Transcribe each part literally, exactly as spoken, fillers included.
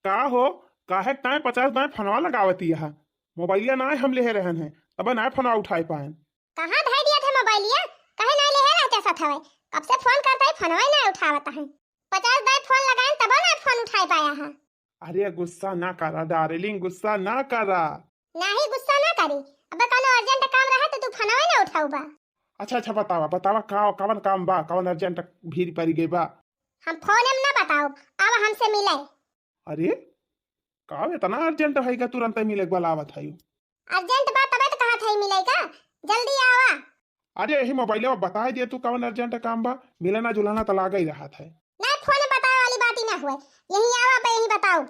का हो, काहे ताए पचास दाए फोनवा लगावती है? मोबाइलिया नाय हम लेहे रहन है, तब नाय फोनवा उठाए पाएन। कहाँ धइ दिया थे मोबाइलिया? कहे नाय लेहे रहते सथवे? कब से फोन करता है, फोनवा ही नाय उठावत है। पचास दाए फोन लगाएन तब नाय फोन उठाए पाया है। अरे गुस्सा ना करा डार्लिंग, गुस्सा ना करा। नाही गुस्सा ना करी। अब कौनो अर्जेंट काम रहे तो तू फोनवा ही ना उठाऊ बा। अच्छा अच्छा बतावा बतावा का कवन काम बा, कवन अर्जेंट भीड़ पड़ी गई बा? हम फोन में ना बताओ, अब हमसे मिले। अरे का इतना अर्जेंट है का, तुरंत मिले के वाला आवत है? अर्जेंट बा तबे तो कहा था मिले का, जल्दी आवा। अरे यही मोबाइल में बताए दे तू कवन अर्जेंट काम बा, मिलना जुलना तो लागे ही रहत है। नहीं फोन में बतावे वाली बात ही ना हुए, यही आवा बे यही बताओ।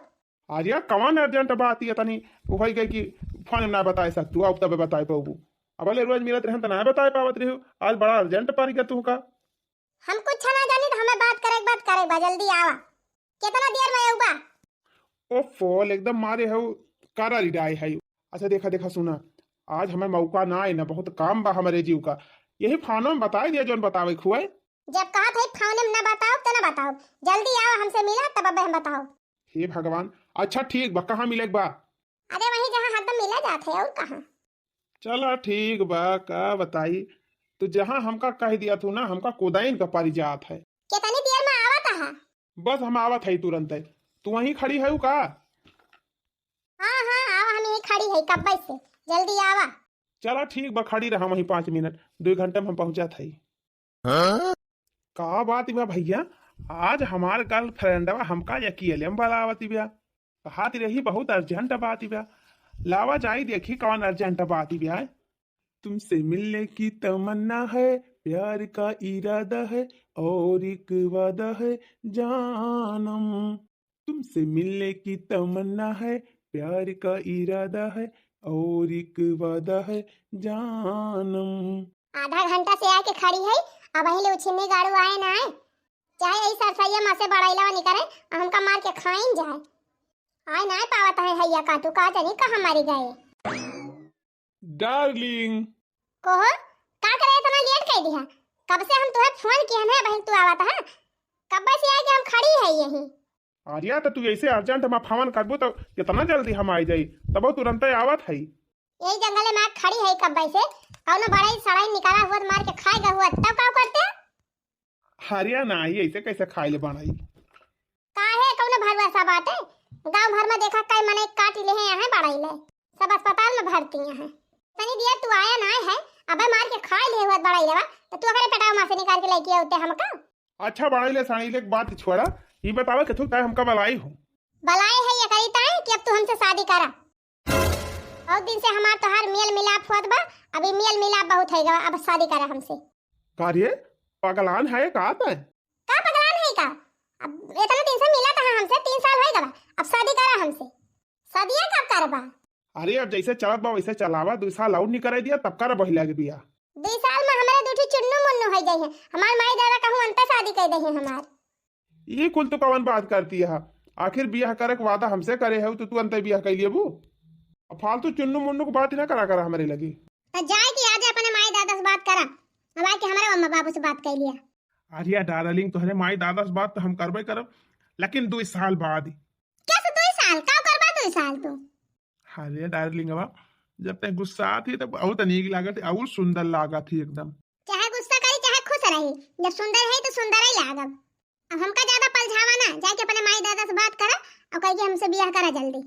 अरे कवन अर्जेंट बात ये तनी उभई गई कि फोन में ना बताए सकतू, अब तबे बताए पाबू। अब ले रोज मिलत रहन त ना बताए पावत रही, आज बड़ा अर्जेंट पड़ गया तू का। हम कुछ ना जानी तो हमें बात करे के बात करे बा, जल्दी आवा। कितना देर में आऊ बा? ओफो एकदम मारे है करा रिडाए है। अच्छा देखा देखा सुना, आज हमें मौका ना आए ना, बहुत काम बा हमारे जीव का, यही फोन में बताए दिया जौन बतावे खुए। जब कहा थे फोन में ना बताओ तो ना बताओ, जल्दी आओ हमसे मिला तब अब हम बताओ। हे भगवान, अच्छा ठीक बा, कहाँ मिले के बा? अरे वहीं जहाँ हरदम मिला जात है, और कहाँ? चला ठीक बा, का बताई, तू जहाँ हमका कह दिया तू ना, हमका कोदाइन का पारी जात है। कितनी देर में आवत है? बस हम आवत है तुरंत है। तू वहीं खड़ी है का? हाँ हाँ, आवा हम यहीं खड़ी है कब्बे से, जल्दी आवा। चला ठीक बा, खड़ी रहा वहीं पाँच मिनट, दो घंटे में हम पहुँचा था। का बात बा भैया, आज हमार गर्लफ्रेंडवा हमका अकेले में बुलावत बा, कहत रही बहुत अर्जेंट बात बा। लावा जाई देखी कौन अर्जेंट बात बा। तुमसे मिलने की तमन्ना है, प्यार का इरादा है और एक वादा है जानम। तुमसे मिलने की तमन्ना है, प्यार का इरादा है और एक वादा है जानम। आधा घंटा से आके खड़ी है, अब ले उछिन्नी गाड़ू आए ना आए, चाहे यही सरसैया में से बड़ैला निकले, हमका मार के खाइन जाए। आए ना पावत है हैया काटू, का जानी कहाँ मारी गए। डार्लिंग। कोहो, का करे इतना लेट कर दिया? कब से हम तुहे फोन किए हैं, बहन तू आवत है? कब से आए कि हम खड़ी है यहीं? अरे तो तू ऐसे अर्जेंट में फोन करबू तो इतना जल्दी हम आ जाई, तब तुरंत आवत है। यही जंगल में खड़ी है कब से, कौनो बड़ाई सड़ाई निकाला हुआ मार के खाएगा हुआ तब का करते? हरिया नाही, ऐसे कैसे खाए ले बनाई? काहे कौनो भरोसा बाटे? गांव भर में देखा कई मने काट ले हैं यहाँ बड़ाई ले, सब अस्पताल में भर्ती हैं। तनी दिया तू आया ना है, अबे मार के खाए ले हुआ बड़ाई लेवा, तो तू अगर पेटावा में से निकाल के लेके आते हमका। अच्छा बड़ाई ले सानी ले बात छोड़ा, ये बतावा कि तू तय हमका बलाई हो? बलाई है ये करी ताई कि अब तू हमसे शादी करा। बहुत दिन से हमार तोहार मेल मिलाप होत बा, अभी मेल मिलाप बहुत है गवा, अब शादी करा हमसे। का रे, पगलान है का तय? का पगलान है का? अब इतना दिन से मिला था हमसे, तीन साल हो गवा, अब शादी करा हमसे। शादिया कब करबा? अरे अब जैसे चलत बा वैसे चलावा, दो साल और निकरे दिया तब कर बहिला के बिया। दो साल में हमारे दो ठो चुन्नू मुन्नू हो जाए हैं, हमार माई दादा कहूँ अंतर शादी कर दे हैं हमार। ये कुल तो कवन बात करती है? आखिर बियाह करे के वादा हमसे करे है, तो तू अंते बियाह कर लेबू? अब फालतू चुन्नू मुन्नू की बात ही ना करा करा हमारे लगी। तो जाए कि आज अपने माई दादा से बात करा, अब आके हमारे अम्मा बाबू से बात कर लिया। अरे डार्लिंग, तोहरे माई दादा से बात तो हम करबे करब, लेकिन दो साल बाद। क्या से दो साल? का करबा दो साल तू? अरे डार्लिंगवा, जब तक गुस्सा थी तब और नीक लागत, और सुंदर लागत थी एकदम। चाहे गुस्सा करी चाहे खुश रही, जब सुंदर है तो सुंदर ही लागब। अब हमका ज्यादा पलझावा ना, जाके अपने माई दादा से बात करा और कह के हमसे बियाह करा जल्दी।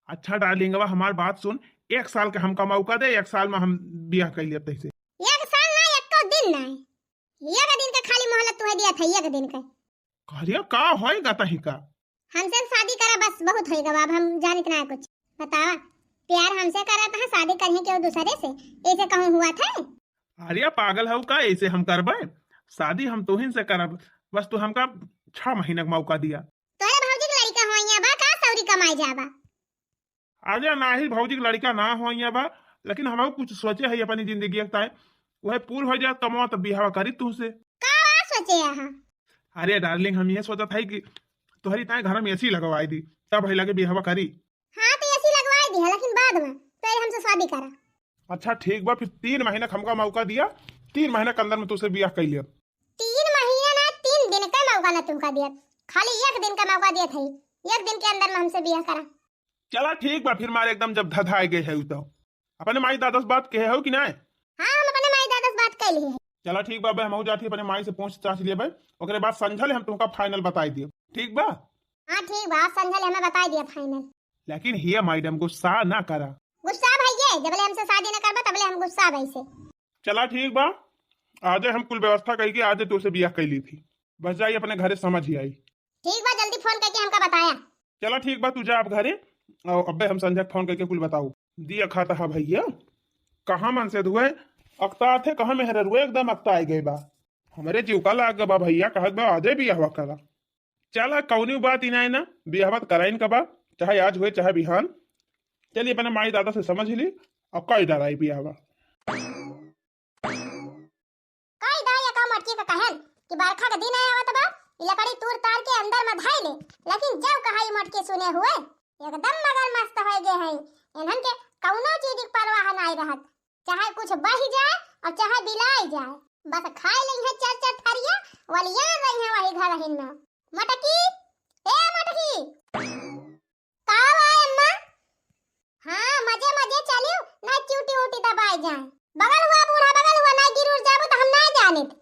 अच्छा डार्लिंगवा, हमार बात सुन, एक साल के हमका मौका दे, एक साल में हम बियाह कर लेते से। एक साल ना, एको दिन ना, एक दिन के खाली मोहलत तुहे दिया था, एक दिन के। कहरिया का होएगा तही का? हमसे शादी करा बस, बहुत होएगा, अब हम जानित ना कुछ। बतावा, प्यार हमसे करत है, शादी करिए केहू दूसरे से, ऐसे कहूँ हुआ था? अरे पागल हऊ का, ऐसे हम करबे? शादी हम तोहिन से करब, बस तू हमका छह महीना का मौका दिया। तोहरे भौजी के लड़का होइया बा का, सौरी कमाए जाबा? अरे नाही, भौजी के लड़का ना होइया बा, लेकिन हम कुछ सोचे है अपनी जिंदगी के ताए, वह पूर हो जाए तमो तब बिहावा करी तुमसे। का सोचे है? अरे डार्लिंग, हम ये सोचत है कि तोहरी ताए घर में एसी लगवाई दी, तब है लगे बिहावा करी। हाँ तो एसी लगवाई दी है, लेकिन बाद में पहले हमसे शादी करा। अच्छा ठीक बा, फिर तीन महीना का हमका मौका दिया, तीन महीना के अंदर में तुझसे बियाह कर लिया। तीन महीना ना, तीन दिन का मौका ना तुमका दिया, खाली एक दिन का मौका दिया था। एक दिन के अंदर में हमसे बियाह करा। चला ठीक बा, फिर मारे एकदम जब धधाए गए है तो अपने माई दादा से बात कहे हो कि नाय? हाँ, हम अपने माई दादा से बात कर लिए हैं। चला ठीक बा, अबे हमहू जाती अपने माई से पूछ ताछ लेबे, ओकरे बाद संझा ले हम तुमका final बताई दिए, ठीक बा? हाँ ठीक बा, आप संझा ले हमें बताई दिए final। लेकिन हिया मैडम गुस्सा ना करा। गुस्सा भैया, जबले हमसे शादी ना करबा तबले हम गुस्सा भाई से। चला ठीक बा, आजे हम कुल व्यवस्था कई के आजे तोसे बियाह कई ली थी, बस जाई अपने घरे समझ ही आई। ठीक बा, जल्दी फोन करके हमका बताया। चला ठीक बा, तू जा अब घरे, और अब्बे हम संझा फोन करके कुल बताऊ। दिया खाता हा भैया, कहाँ मन से धुए अकता थे, कहाँ मेहर रुए एकदम अकता आई गए बा। हमरे जीव का लाग बा भैया, कहत बा आजे बियाहवा करा। चला कौनी बात ही ना है ना, बियाहवा त कराइन का बा, चाहे आज हुए चाहे बिहान। चलिए अपने माई दादा से समझ ली, अब कई डराई बियाहवा। कई दाई का मटकी का कहन कि बरखा के दिन आया आवत बा, ई लकड़ी तूर तार के अंदर में धाई ले, लेकिन जब कहा ई मटकी सुने हुए, एकदम मगर मस्त हो गए हैं। इन्हन के कौनो चीज की परवाह नाई रहत, चाहे कुछ बही जाए और चाहे बिलाई जाए, बस खाए ले हैं चर चर थरिया, वलिया रही हैं वही घर हिन्ना। मटकी, ए मटकी। का बा अम्मा? हाँ, मजे मजे चलियो, ना चूटी ऊटी दबाए जाए। बगल हुआ बूढ़ा, बगल हुआ, ना गिर उड़ जाबो तो हम ना जानित।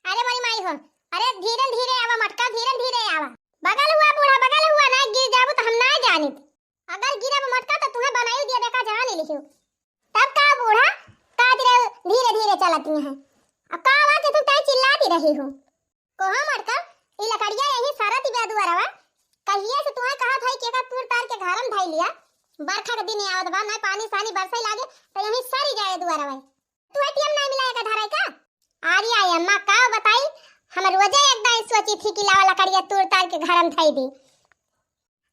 अरे मोरी माई हो, अरे धीरे धीरे आवा मटका, धीरे धीरे आवा। बगल हुआ बूढ़ा, बगल हुआ, ना गिर जाबो तो हम ना जानित। अगर गिरब मटका तो तुम्हें बनाई दिया देखा जान लिखियो। तब का बूढ़ा, का धीरे धीरे चलती हैं। अब का आवाज तुम तय चिल्लाती रही हो? कोहा मटका, ई लकड़िया यही सरत बा दुआरवा। कहिए से तुहे कहत है कि एका तूर तार के घरम धई लिया। बरखा के दिन आवत बा, ना पानी सानी बरसे लागे, तो यही सरी जाए दुआरवा। तू एटीएम ना मिला एका धराई का? अरे आई अम्मा, का बताई, हम रोजे एक दाई सोची थी कि लावा लकड़िया तूर तार के घरम धई दी,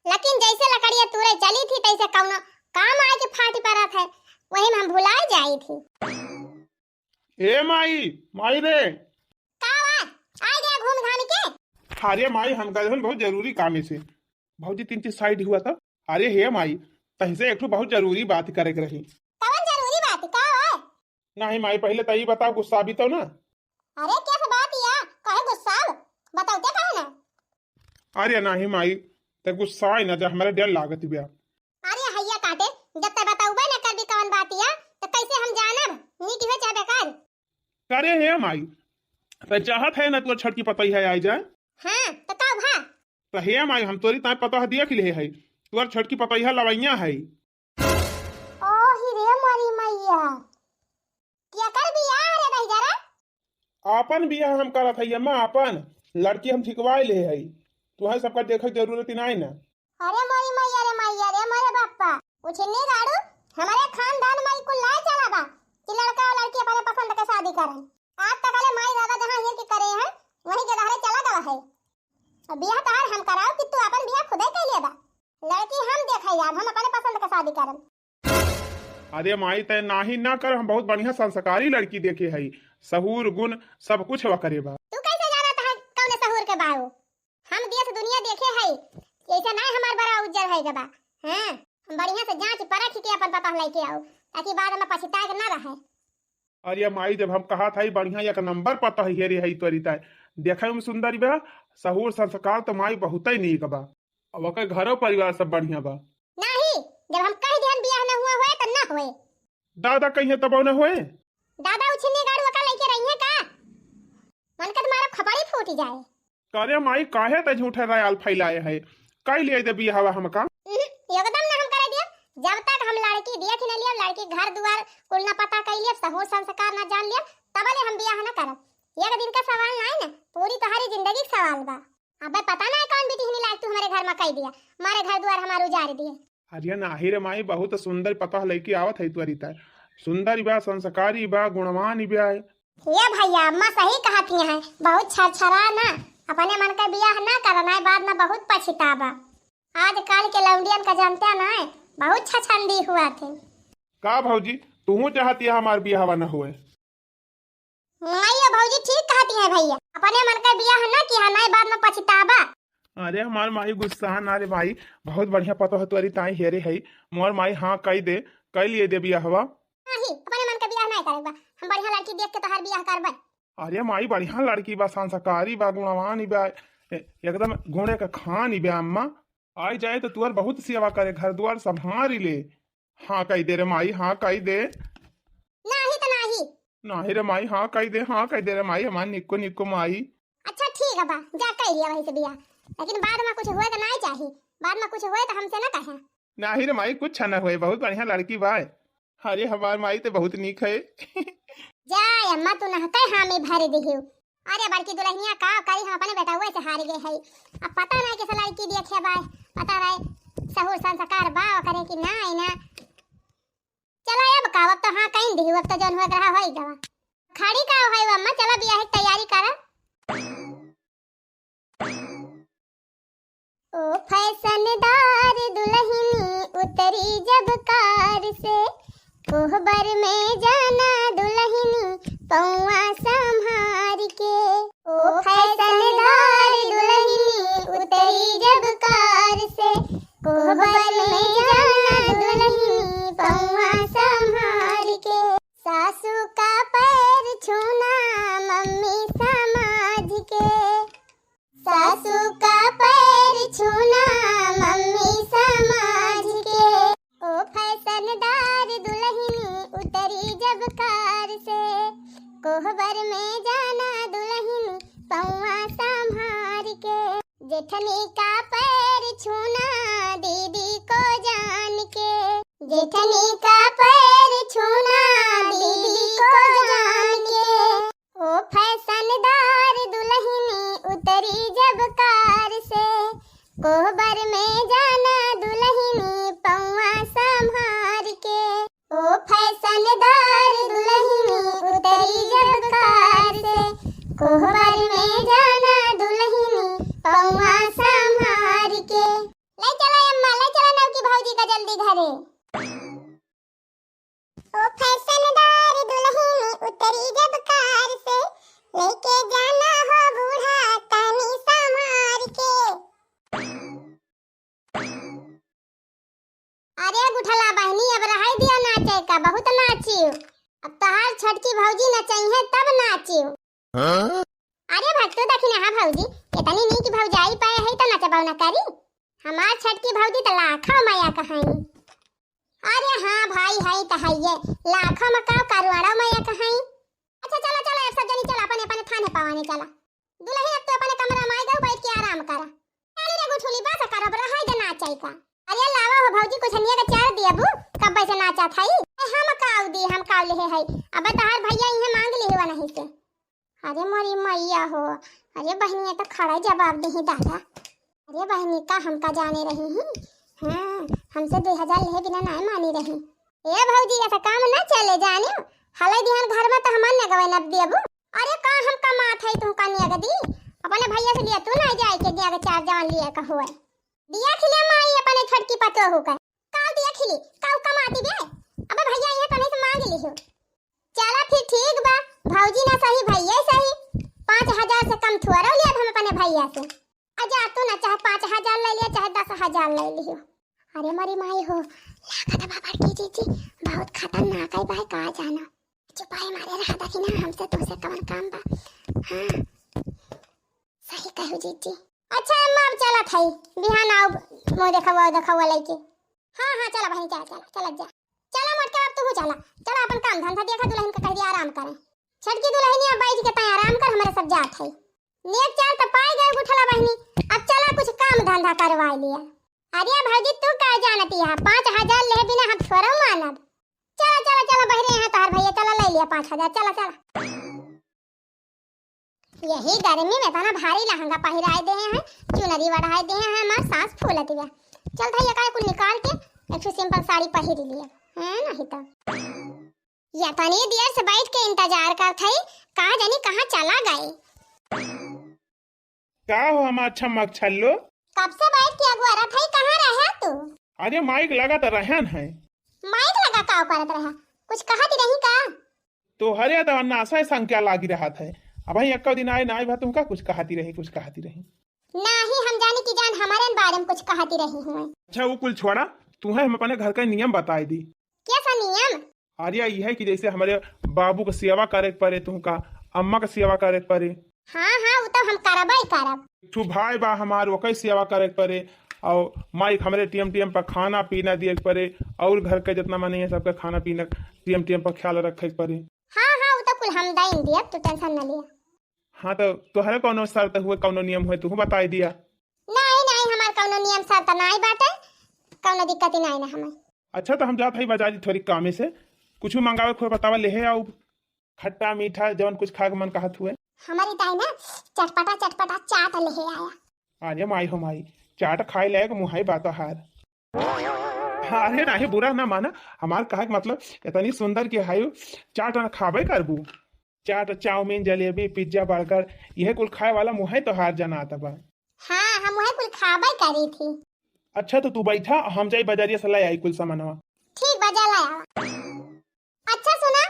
लेकिन जैसे लकड़िया तूरे चली थी, तैसे कौनो काम आए के फाटी परत है, वही में हम भुलाई जाई थी। ए माई, माई रे। का बा? आ गया घूम घाम के? अरे माई, हम गए हन बहुत जरूरी काम से। भौजी तीन चीज साइड हुआ था। अरे हे माई, तहसे एक ठो बहुत जरूरी बात करे के रही। कवन जरूरी बात? का बा? नहीं माई, पहले तो ये बताओ, गुस्सा भी तो ना। अरे क्या बात या? काहे गुस्सा? बताओ क्या कहे ना? अरे नहीं माई, ते गुस्सा है ना, जब हमारे डर लागत बिया। अरे हैया काटे, जब तै बतउबे न करबी कवन बातिया, त कैसे हम जानब नीक हो चाहे बेकार? करे हे माई, तै चाहत है ना तोर छोटकी पतोहिया आइ जाए? हाँ, त का भा? त हे माई, हम तोरी ताई पतोह देख ले है, तोर छोटकी पतोहिया लवैया है। ओ ही रे मोरी मैया, केकर बियाह रे दहिजरा? आपन बियाह हम करत हई अम्मा, आपन लड़की हम ठिकवाए ले हई, तुहैं सबका देखे के जरूरत ही नाई ना। अरे मोरी मैया रे मैया रे मोरे बाप्पा, उछिन्नी गाड़ू, हमारे खानदान में कुल लाए चला बा कि लड़का और लड़की अपने पसंद के शादी करन। आज तक ले माई दादा जहाँ हियर के करे हैं, वहीं के डहरे चला गवा है। अब बियाह तहार हम कराओ कि तू अपन बियाह खुदे कर ले बा? लड़की हम देखे जाब, हम अपने पसंद के शादी करन। अरे माई, तै नाही ना कर, हम बहुत बढ़िया संस्कारी लड़की देखे हई, सहूर गुण सब कुछ वकरे बा। तू कैसे जानत है कौन सहूर के बाऊ? हम देश दुनिया देखे हई, ऐसे ना हमार बड़ा उज्जर है गबा। हाँ, हम बढ़िया से जांच परख के अपन पतोह लेके आओ, ताकि बाद में पछताए के ना रहे। अरे माई, जब हम कहा था बढ़िया एक नंबर पतोह हेरे हई तोरी ताई, देखे में सुंदर बा, सहूर संस्कार तो माई बहुते नीक बा। अब ओकर घरो परिवार सब बढ़िया बा। नाही, जब हम कह दिहन बियाह न हुआ होए त न होए। दादा कहिए तब न होए। दादा उछिन्नी गाड़ू ओका लेके रही है का? मन का तुम्हारा खपड़ी फूट जाए। करे माई, काहे त झूठे ख्याल फैलाए है, कई लिए दे बियाहवा हमका। उहुं, एकदम ना हम करे दिया। जब तक हम लड़की देख न लिया, लड़की घर दुआर कुल ना पता कर लिया, सहूर संस्कार ना जान लिया, तबले हम बियाह ना करब। एक दिन का सवाल ना है ना, पूरी तुम्हारी जिंदगी का सवाल बा। अबे पता ना है कौन बिटिहनी लायक तू हमारे घर में कह दिया, मारे घर दुआर हमार उजाड़ दिए। अरे नाही रे माई, बहुत सुंदर पतोह लइके आवत है तोरी ताई, सुंदर बा, संस्कारी बा, गुणवान बा। ये भैया, अम्मा सही कहत ही हैं, बहुत छरछरा ना, अपने मन का बियाह ना करना है, बाद में बहुत पछताबा। आजकल के लौंडियन का जानते ना है, बहुत छछंदी हुआ थे। का भौजी, तू चाहती है हमार बियाहवा न हुए? माई, ये भौजी ठीक कहती है भैया, अपने मन का बियाह ना किया, नहीं बाद में पछताबा। अरे हमार माई गुस्सा ना रे माई, बहुत बढ़िया पतोह तोरी ताई हेरे है, मोर माई हाँ कह दे, कह लिए दे बियाहवा। नहीं, अपने मन का बियाह नहीं करेबा, हम बढ़िया लड़की देख के तोहार बियाह करबे। अरे माई, बढ़िया लड़की बा, संस्कारी बा, गुणवान बा, ए-, एकदम गुणे का खान बा अम्मा। आई जाए तो तुअर बहुत सेवा करे, घर दुआर संभारी ले। हाँ कही दे रे माई, हाँ कही दे। नाही तो नाही। नाही रे माई, हाँ कही दे, हाँ कही दे रे माई, हमार निक्को निक्को माई। अच्छा ठीक है बा, जा कही लिया वही से बिया, लेकिन बाद में कुछ हुए तो नाही चाही, बाद में कुछ हुए तो हमसे ना कहे। नाही रे माई, कुछ ना हुए, बहुत बढ़िया लड़की बा। अरे हमार माई तो बहुत नीक है। जा अम्मा, तू नहके हामी भर दिहियो। अरे बड़की दुल्हनिया का करी, हम अपने बेटउए से हार गए है। अब पता नहीं कैसे लड़की देखे बा, पता नहीं सहुर संस्कार बा ओकरे कि ना, ना। चला अब का, अब तो हाँ कहीं दिहियो, अब तो जौन हुए रहा होई गवा। खड़ी का होई अम्मा, चला बियाह की तैयारी करा। ओ फैशनदार दुल्हनी उतरी जब कार से, कोहबर में जाना दुल्हनी पौआ संभार के। ओ फैशनदार दुल्हनी उतरी जब कार से, कोहबर में जाना दुल्हनी पौआ संभार के। सासू का पैर छूना मम्मी समाज के। सासू का पैर छूना मम्मी समाज के। ओ फैशनदार दुल्हनी उतरी जब कार से, कोहबर में जाना दुल्हनी पौआ संभार के। जेठनी का पैर छूना दीदी को जान के। जेठनी का पैर छूना दीदी को जान के। ओ फैशनदार दुल्हनी उतरी जब कार से, कोहबर में जाना दुल्हनी पौआ संभार के। ओ फैशनदार दुल्हनी उतरी जब कार से, कोहबर में जाना दुल्हनी पौआ संभार के। ले चला अम्मा, ले चला नवकी भौजी का जल्दी घरे। ओ फैशनदार दुल्हन उतरी जब कार से, लेके जाना हो बूढ़ा तनी संभार के। अरे गुठला बहिनी, अब रहाई दिया नाचे का, बहुत नाचियो। अब तहार छोटकी भौजी नचइहे तब नाचियो। हाँ? अरे भक्तू दखिनहा भौजी, इतनी नीक भौजाई पाए है तो नचबौ न करी। हमार छोटकी भौजी तो लाखों मया कहाई। अरे हाँ भाई, है तो है ये, लाखों में का करोड़ों मया कहाई। अच्छा चला चला, अब सब जनी चला अपने अपने थाने पवाने चला। दुल्हन अब तो अपने कमरा में आई गऊ, बैठ के आराम करा। चली रे गुठुली, बस कर, अब रहाई दे नाचई का। अरे लावा हो भौजी, कुछ हनिया के चार दियबू, कब से नाचा था ई। ए, हम काऊ दी, हम काऊ लेहे है। अब तहार भैया इहे मांग लिहे वनही से। अरे मोरी मैया हो, अरे बहिनी, ये तो खड़ा जवाब देही दादा। अरे बहिनी, का हमका जाने रही ही? हाँ, हमसे दो हजार लेहे बिना नाय मानी रही। ए भौजी, ऐसा काम ना चले जानियो। हलई दिहन घर में तो हमन न गवे न देबू। अरे का हम कमात है तुमका नियग दी? अपने भैया से लिया तू ना जाए के नियग चार जवान लिया का हुए। दिया खिले माई अपने छोटकी पतोहू का। काऊ दिया खिली, काऊ कमाती बे? अबे भैया ये तने से मांग लिहो। चला फिर ठीक बा, भौजी ना सही, भैया सही। पाँच हजार से कम थोड़ा लिया हम अपने भैया से। अजा तू ना चाहे पाँच हजार ले लिया, चाहे दस हजार ले लियो। अरे मोरी माई हो, लागत बा बड़की जीजी बहुत खतरनाक है भाई, का जानो। चुपाई मारे रहा था कि ना हमसे तुमसे कवन काम बा। हाँ, सही कहू जीजी। अच्छा अम्मा, अब चलत हई, बिहान आऊ मुँह देखवा देखवा लेके। हाँ हाँ, चला बहन, चला चला चला जा। चला मोटके बाप, तू चला, चला अपन काम धंधा देखा, दुल्हन के कह दिया आराम करे। छोटकी दुल्हनिया बैठ के तय आराम कर, हमारे सब जात है। नेक चार तो पाए गए गुठला बहनी, अब चला कुछ काम धंधा करवा लिया। अरे भौजी, तू का जानती है, पाँच हजार ले बिना हम थोड़ा मानब। चला चला चला बहरे, यहाँ तोहर भैया, चला ले लिया पाँच हजार, चला चला। यही गर्मी में इतना भारी लहंगा पहिराए दे हैं, चुनरी ओढ़ाए दे हैं, हमार सांस फूलत गया। चल था ये कुल निकाल के एक ठो सिंपल साड़ी पहिर लिया, है नहीं तो। या तनी देर से बैठ के इंतजार करत हई, का जानी कहाँ चला गए। का हो हमार छमक छल्लो? कब से बैठ के अगुआरत हई, कहाँ रहा तू? अरे माइक लगा तो रहन है। माइक लगा का करत रहा? कुछ कहत रही का? तोहरे तो अन्नाशय संख्या लागी रहत है। अबहीं एक्को दिन आए ना आए भा तुमका कुछ कहती रही, कुछ कहती रही। नाही, हम जानी कि जान हमारे बारे में कुछ कहती रही हुए। अच्छा वो कुल छोड़ा, तुहे हम अपने घर का नियम बताए दी। कैसा नियम? अरे यह है कि जैसे हमारे बाबू का सेवा करे के पड़े, तुमका अम्मा का सेवा करे के पड़े। हाँ हाँ, वो तो हम करबे करब। एक ठो भाई बा हमार, ओकर सेवा करे के पड़े। और माई के हमरे टीएम टीएम पर खाना पीना दिए के पड़े, और घर के जितना मनई है सबके खाना पीना टीएम टीएम पर ख्याल रखे के पड़े। हाँ, हाँ, वो तो कुल हम दाइन दिया, तू टेंशन न लिया। हाँ, तो तोहरे कौनो शर्त हुए, कौनो नियम हुए, तू बताई दिया। नहीं, नहीं, हमार कौनो नियम शर्त नहीं बाटे, कौनो दिक्कत ही नहीं ना हमें। अच्छा, तो हम जात हई बाजारी थोड़ी कामे से, कुछ मंगावे के हुए बतावा, लेहे आऊ, खट्टा मीठा जवन कुछ खाए के मन कहत हुए। हमारी ताई ना चटपटा चटपटा चाट लेहे आया। अरे माई हो माई, चाट खाए लायक मुहाई बात हार। अरे नाही, बुरा ना माना, हमार कहे के मतलब इतनी सुंदर के हाई चाट ना खाबे करबू। चाट, चाउमीन, जलेबी, पिज्जा, बर्गर, यह कुल खाए वाला मुहे तोहार जनात बा। हाँ, हम वह कुल खाबे करी थी। अच्छा, तो तू बैठा, हम जाई बाजारिया से ले आई कुल सामानवा। ठीक बा, जा ले आवा। अच्छा सुना,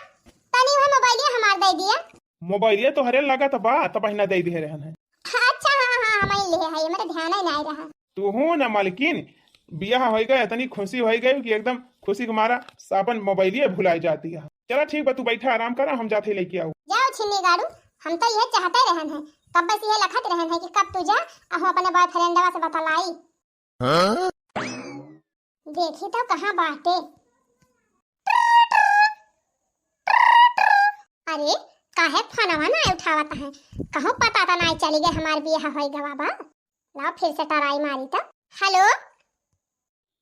तनी वह मोबाइलिया हमार दे दिया। मोबाइलिया तोहरे लगा त बा, त बहिना दे दिए रहन है। अच्छा, हाँ, हाँ, हम ही ले है, मेरे ध्यान ही नहीं रहा। तू हो ना मालकिन, बियाह होई गए, इतनी खुशी होई गई कि एकदम खुशी के मारा अपन मोबाइलिया भुलाई जाती है। चला ठीक बा, तू बैठा आराम करा, हम जाते लेके आऊ। जाओ छिन्नी गाड़ू, हम तो ये चाहते रहन है, कब बस ये लखत रहन है कि कब तू जा, अहो अपने बॉयफ्रेंडवा से बतलाई। हाँ? देखी तो कहाँ बाटे। अरे, काहे फोनवा ना उठावत है? कहूँ पता तो नहीं चली गए हमार बियाह होई गवा बा। लाओ फिर से टराई मारी तो। हेलो।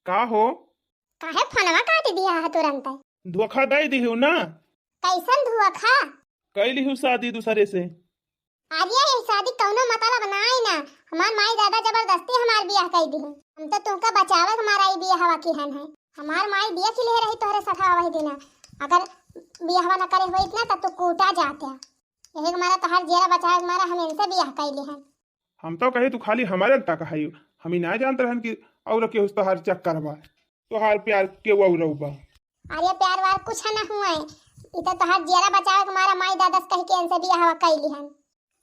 का हो? काहे फोनवा काट दिया है तुरंत? धोखा दे दिहू ना। कैसन धोखा? कैली हूँ शादी दूसरे से। अरे, ये शादी कौनो मतलब नाई ना। हमार माई दादा जबरदस्ती हमार बियाह कर दी। हम तो तुमका बचावे के मारा ई बियाहवा किहन है। हमार माई देख ले रही तोहरे सठा वही दिना। अगर बियाहवा न करे होइत ना, तब तू कूटा जाते। यही के मारा तोहार जियरा बचावे के मारा हम इनसे बियाह कर ली हन। हम तो कही तू खाली हमारे तक है, हम ही ना जानत रहन कि और केहू से तोहार चक्कर बा। तोहार प्यार के वो रउबा। अरे प्यार वार कुछ न हुए, इ तो तोहार जियरा बचावे के मारा माई दादा से कह के इनसे बियाहवा कइली हन।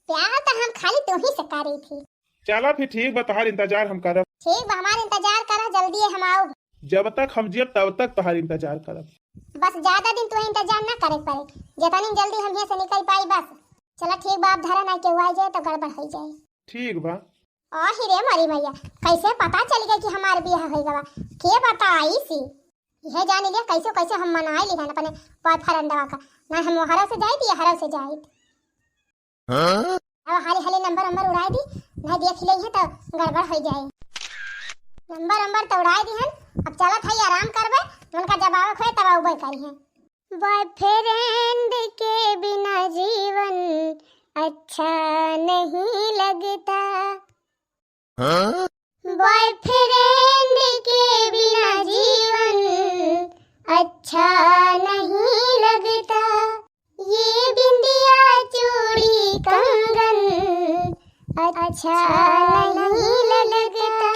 प्यार तो हम खाली तू ही से करी थी। चला फिर ठीक बा, तोहार इंतजार हम करब। ठीक बा, हमार इंतजार करा, जल्दी हम आउब। जब तक हम जियब तब तक तोहार इंतजार करब। बस ज्यादा दिन तू इंतजार ना करे पड़े, जितनी जल्दी हम यहाँ से निकल पाई बस। चला ठीक बा, अब धरा ना केहू आ जाए तो गड़बड़ हो जाए। ठीक बा। ओ हिरे मोरी मैया, कैसे पता चल गया कि हमार बियाह हो गवा? के बताई सी? यह जान लिया कैसे कैसे हम मनाए ली हन अपने बॉयफ्रेंडवा का। ना हम हरव से जाइत या हरव से जाइत। हाँ? अब हाली हाली नंबर नंबर उड़ाए दी, नहीं देख ले तो गड़बड़ हो जाए। नंबर नंबर तो उड़ाए दी हन, अब चलत है आराम करबे, उनका जब आवे खोए तब आउबे करी हैं। बॉयफ्रेंड के बिना जीवन अच्छा नहीं लगता। हाँ? बॉयफ्रेंड के बिना जीवन अच्छा नहीं लगता। ये बिंदिया चूड़ी कंगन अच्छा नहीं लगता।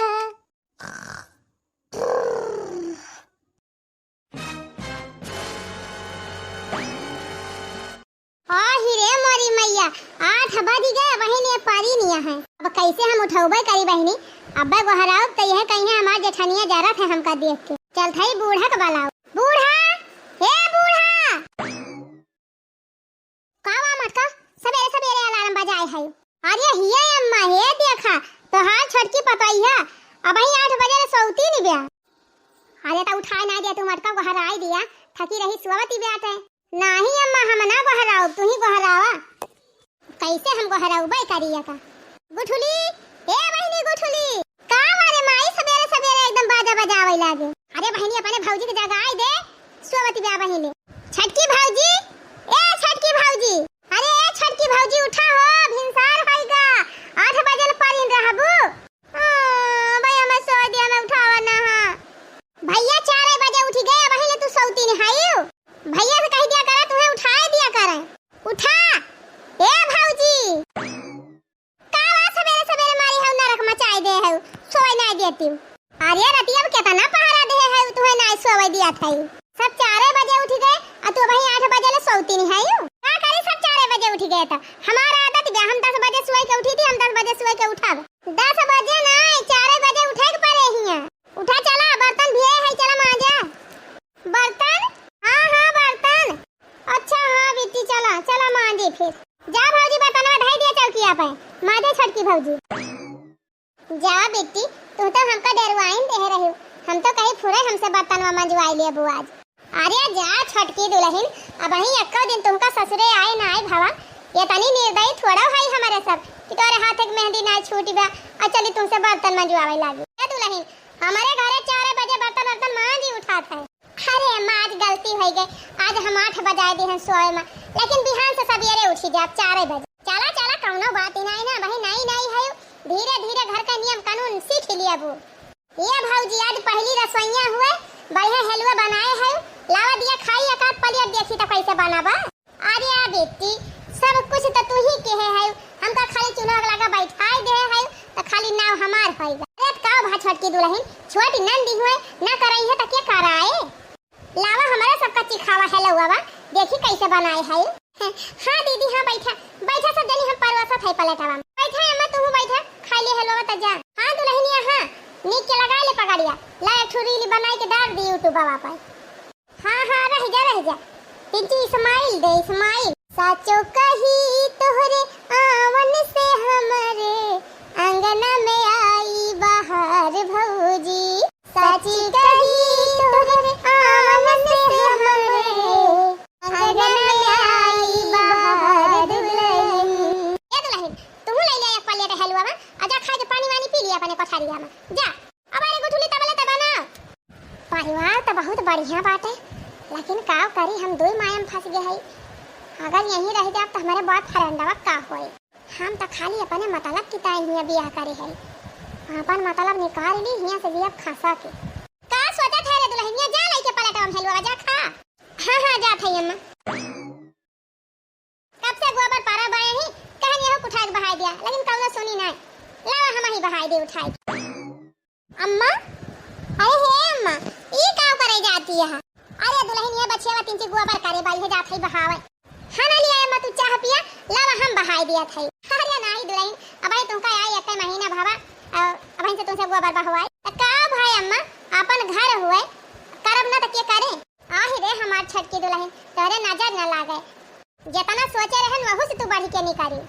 आ हिरे मोरी मैया, आठ बज गए, बहिनी पारी निया है। अब कैसे हम उठौबे करी बहिनी? अब्बे गोहराउब त यह कहीं हमार जेठनिया जरत है हमका देख के। चल थई बूढ़ा के बलाओ। बूढ़ा, हे बूढ़ा। का बा मटका? सबेरे सबेरे अलार्म बजाए है। अरे हिये अम्मा, हे देखा, तोहार छोटकी पतोहिया अबहीं आठ बजे ले सौती नहीं बया। अरे त उठाए ना दे तू मटका, गोहराई दिया, थकी रही सोवती ब्याटे। नाही अम्मा, हम ना गोहराउब, तू ही गोहरावा। कैसे हम गोहराउबे करिया का? गुठुली, ए बहिनी गुठुली, का मारे माई सबेरे सबेरे एकदम बाजा बजावे लागे? अरे बहिनी, अपने भौजी के जगाई दे, सोवत बा बहिनी। छटकी भौजी, ए छटकी भौजी, अरे ए छटकी भौजी, उठा हो, भिनसार होइगा, आठ बजे ले परिन रहबू। हाँ, भैया मैं सो दिया, मैं उठावा ना। हाँ भैया, चार बजे उठी गए, अबहीं ले तू सौती नहीं हायू। भैया से कह दिया करे, तुम्हें उठाए दिया करे। उठा, ए भौजी। का बा सबेरे सबेरे मारी हऊ नरक मचाए दे हऊ, सोए नहीं देती। अरे रतिया में कितना पहरा दे हऊ, तुम्हें नहीं सोए दिया था। सब चार बजे उठी गए, आ तू अबहीं आठ बजे ले सौती नहीं हायू। का करी, सब चार बजे उठी गए तो हमारा आदत बा, हम दस बजे सोए के उठी थी, हम दस बजे सोए के उठब। दस बजे नहीं, चार बजे उठे के पड़े हिया। उठा चला, बर्तन भी है, चला मांजा। बर्तन? हाँ, हाँ, बर्तन। अच्छा, हाँ बिट्टी, चला, चला मांजे फिर। जा भौजी, बर्तनवा धई दिया चौकिया पे, मांजे छोटकी भौजी। जा बिट्टी, तू तो हमका डेर हम तो कही फुरे हमसे बर्तनवा मंजवाई लेबू आज। अरे जा छोटकी दुलहिन, अबहीं एक्को दिन तुमका ससुरे आए ना आए भवा। एतनी निर्दयी थोड़ो हई हमरे सब कि तोरे हाथ के मेहंदी ना छूटी बा और चली तुमसे बर्तन मंजवावे लागी। ए दुलहिन, हमरे घरे चार बजे बर्तन वर्तन मांजी उठात है। अरे अम्मा, आज गलती होइ गई, आज हम आठ बजाए दिहन सोए में, लेकिन बिहान से सबेरे उठी जाब चार बजे। चला चला, कौनो बात ही नहीं ना, वही नई नई है, धीरे धीरे घर का नियम कानून सीख लिया बू। ये भौजी, आज पहली रसोइया हुए, बढ़िया हलवा बनाए है, लावा दिया खाई एक आध प्लेट, देखी तो कैसे बना बा। अरे आ बेटी, सब कुछ तो तू ही के है, हम तो खाली चूल्हा लगा बैठाई दे है, तो खाली नाव हमार होइगा। अरे का भा छोटकी दुलहिन, छोटी नंदी हुए, ना करई है तो के कराए? लावा हमारे सबका चिखावा हलवा बा, देखी कैसे बनाए है। हाँ दीदी, हाँ बैठा, बैठा सब जनी, हम परोसत है प्लेटवा में। बैठा अम्मा, तू बैठा, खा ले हलवा त जा। हाँ दुलहिनिया, हाँ, नीक के लगा ले पगड़िया, ला एक ठो reel बनाई के डाल दी YouTube पर। हाँ हाँ, रह जा, रह जा, तिनची smile दे, smile। साचो कही तोहरे आवन से हमरे आंगन में आई बहार भौजी। साची कही तोहरे आवन से हमरे आंगन में आई बहार दुलहिन। ए दुलहिन, तुहू ले ले एक प्लेट हलवा में, आ जा खा के पानी वानी पी लिया अपने कोठरिया में। जा, अब अरे गुठली तबले तबा ना। परिवार तो बहुत बढ़िया बाटे, लेकिन का करी, हम दुई माया में फंस गए हई। अगर यहीं रह जाब तो हमारे boyfriendवा का होई? हम तो खाली अपने मतलब की ताई हियाँ बियाह करे है, अपन मतलब निकाल ली हियाँ से जियब खसा के। का सोचत है रे दुलहिनिया, जा लइके प्लेटवा में हलवा जा खा। हाँ हाँ, जात है अम्मा। कब से गोबर पारा बाए ही, कहनी हो उठा के बहाई दिया, लेकिन कौनो सुनी नहीं। लावा हम ही बहाई दे उठाई। अम्मा, अरे हे अम्मा, ई का करे जाती है? अरे दुलहिन, ये बछिया तिनची गोबर करे बाई है, जात है बहावे। हाँ ना लिया अम्मा, तू चाह पिया, लावा हम बहाई दिया था। अरे नाही दुलहिन, अब तुमका आई एक महीना भावा, अ, अब से तुमसे गोबर बहवाई। त का भाई अम्मा, अपन घर हुए, करब ना त के करे? आहि रे हमार छोटकी दुलहिन, तोरे नजर न लागे। जेतना सोचे रहन, वहू से तू बढ़ के निकारी।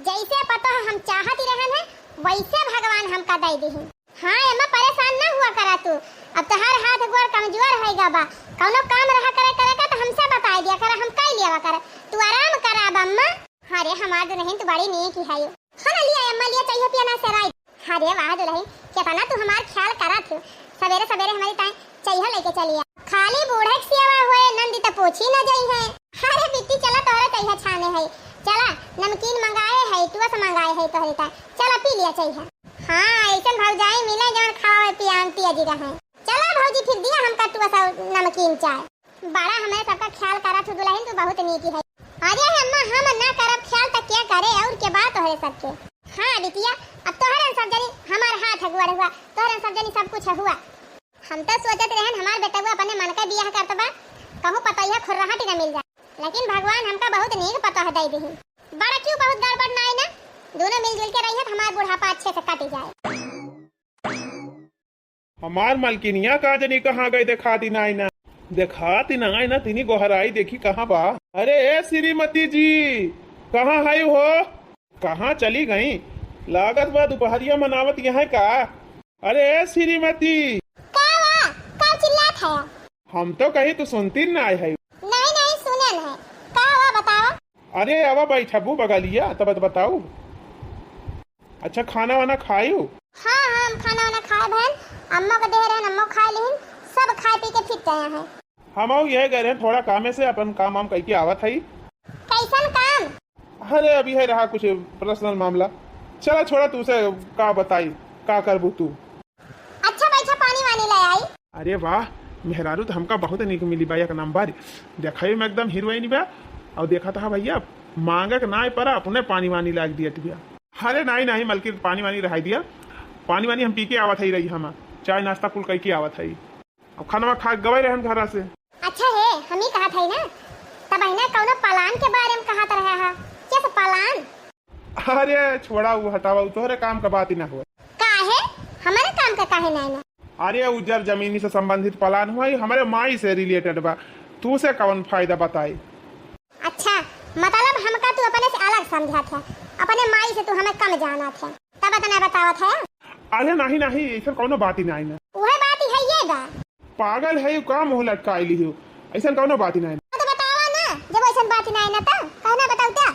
जैसे पतोह हम चाहत रहन है, वैसे भगवान हमका दे दिहिन। हाँ अम्मा, परेशान ना हुआ करा तू। अब तोहार हाथ गोड़ कमजोर होइगा बा। कौनो काम रहा करे, करे का तो हमसे बताई दिया करा, हम कई लिया करा। तू आराम करा अब अम्मा। हाँ रे हमार दुलहिन, तू बड़ी नीक है। हाँ ना लिया अम्मा, लिया चाहिए पिया ना सराय। अरे वाह दुलहिन, केतना तू हमार ख्याल करत हो। सबेरे सबेरे हमारी ताई चाहिए लेके चलिया। खाली बूढ़े के सेवा होए, नंदी त पोछी न जई है। अरे बिट्टी, चला तोहरे चाहिए छाने है। चला, नमकीन मंगाए है, टुआ से मंगाए है तोहरे ताई। चला पी लिया चाहिए। हाँ, ऐसन भौजाई मिले जौन खावे पियान पिया जी रहे। चला भौजी, फिर दिया हमका टुआ सा नमकीन चाय। बड़ा हमरे सबका ख्याल करत हो दुलहिन, तू बहुत नीकी है। अरे अम्मा, हम ना करब ख्याल त क्या करे, और के बात तोहरे सबके। हाँ बिटिया, अब तोहरन सब जनी हमार हाथ गोड़ हुआ, तोहरन सब जनी सब कुछ हुआ। हम तो सोचत रहन हमार बेटवा अपने मन का बियाह करत बा, कहूँ पतोहिया खुर्रहट न मिल जाए, लेकिन भगवान हमका बहुत नीक पतोह दे दिहिन। बड़ा क्यों बहुत गड़बड़ ना आई ना, दोनों मिलजुल के रहिए तो हमार बुढ़ापा अच्छे से कट जाए। हमार मलकिनिया का जनी कहाँ गई, देखाती नाई ना, देखाती नाई ना, तिनी गोहराई देखी कहाँ बा। अरे ए श्रीमती जी, कहाँ है हो? कहाँ चली गई? लागत बा दुपहरिया मनावत यहाँ का? अरे ए श्रीमती। का बा? का चिल्लात है? हम तो कही तू सुनती ना है। नहीं, नहीं, सुनेन है। का हुआ, बतावा? अरे, आवा बैठबू बगलिया, तब बताऊ। अच्छा, खाना वाना खायू? हाँ, हाँ, हम खाना वाना खाए बहन, अम्मा को दे रहन, अम्मा खाए लेहिन, सब खाए पी के फिर गए हैं। हम आऊ यह गए रहन, थोड़ा कामे से अपन काम वाम कइके आवत हई। कैसन काम? अरे, अभी है रहा कुछ personal मामला। चला छोड़ा, तू से का बताई, का करबू तू। अच्छा, बैठा, पानी वानी ले आई। अरे वाह, मेहरारू तो हमका बहुत नीक मिली बा, एक नंबर। देखई में एकदम हीरोइन बा। और देखा था भैया, मांगे के नाय पर अपने पानी वानी लाग दिया भैया। अरे नहीं, नहीं, मलकिन, पानी वानी रहाई दिया। पानी वानी हम पी के आवत है रही, हम चाय नाश्ता कुल कई के आवत है। अब खाना खा के गवाई रहन घरा से। अच्छा है, हम ही कहत है ना, तब है ना कौनो plan के बारे में कहत रहा है। कैसे plan? अरे छोड़ा, वो हटावा, वो तोहरे काम का बात ही ना हुआ। काहे? हमारे काम का काहे ना ना? अरे उजर जमीनी से संबंधित plan हुआ, ये हमारे माई से related बा, तू से कौन फायदा बताई? अच्छा, मतलब हमका तू अपने से अलग समझत है, अपने माई से तू हमें कम जानत है, तब इतना बतावत है? अरे नहीं, नहीं, ऐसा कौनो बात ही नहीं ना। वह बात ही है पागल है, यू का मुँह लटकाई लिहू? ऐसन कौनो बात ही नहीं। तो बतावा ना, जब ऐसन बात ही नहीं ना, तो कहना बताऊ क्या?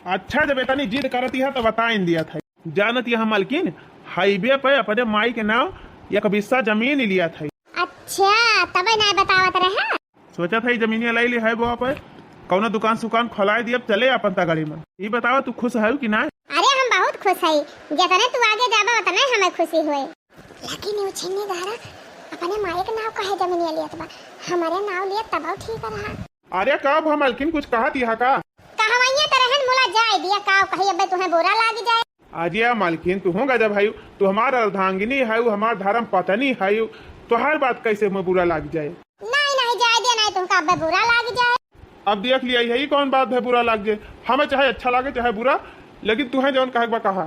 अच्छा, जब इतनी जिद करती है, तो बताइन दिया था। जानत यह मलकिन, हाईवे पे अपने माई के नाव एक बिस्सा जमीन लिया था। अच्छा, तबे ना बतावत रहे। सोचा था, ई जमीनिया लाई ली है बुआ पे, कौनो दुकान सुकान खोलाई दिया, चले अपन तगड़ी में। ई बतावा, तू खुश है कि ना? अरे, हम बहुत खुश है, जितने तू आगे जाबा, उतने हमें खुशी होए। लेकिन यू छिन्नी गाड़ा अपने माई के नाव कहे जमीनिया लियत बा, हमारे नाव लियत तब ठीक रहा। अरे का भा मलकिन, कुछ कहत यह का? कहवइया त रहन मुला जाए दिया, का कही अबे तुहें बुरा लाग जाए। अरे मलकिन, तू हो गजब है, तू हमार अर्धांगिनी है, हमार धर्म पत्नी है, तोहार बात कैसे में बुरा लाग जाए? नहीं, नहीं, जाए दिया, नहीं तुमका अबे बुरा लाग जाए। अब देख लिया, यही कौन बात है बुरा लाग जाए? हमें चाहे अच्छा लागे चाहे बुरा, लेकिन तुहें जौन कहे के बा कहा।